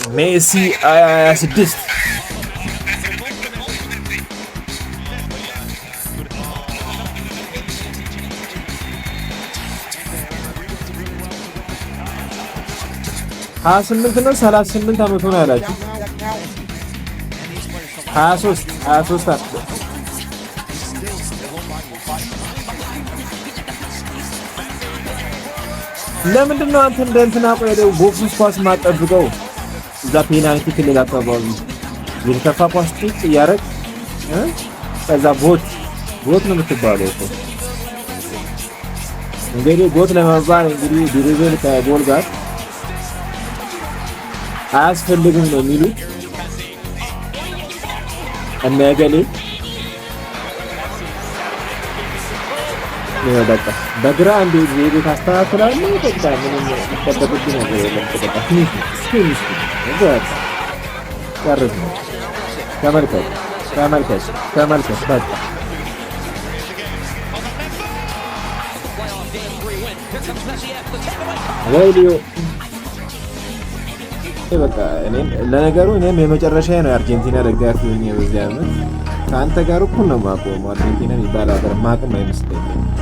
ሜሲ 26። 28 ነው 38 ዓመቱ ነው ያላችሁ። 23 23። ለምንድን ነው አንተ እንደ እንትና ቆይ box ውስጥ ኳስ ማጠብቀው? እዛ ፔናልቲ ክልል አካባቢ የተተፋ ኳስ ጢቅ እያደረግ ከዛ GOAT GOAT ነው የምትባለው እኮ። እንግዲህ GOAT ለመባል እንግዲህ dribble ከ ball ጋር አያስፈልግም ነው የሚሉት እነ እገሌ። በቃ በግራ አንድ ዜዶ ታስተካክላለህ። በቃ ምንም የሚጠበቅብህ ነገር የለም። በቃ finish ነው፣ finish ነው። በቃ ጨርስ ነው። ተመልከት፣ ተመልከት፣ ተመልከት። በቃ ወይ ሊዮ፣ በቃ እኔም ለነገሩ እኔም የመጨረሻ ነው የአርጀንቲና ደጋፊ ሆኜ በዚህ ዓመት ከአንተ ጋር እኩል ነው የማቆመው። አርጀንቲና የሚባል ሀገር ማቅም አይመስለኝም።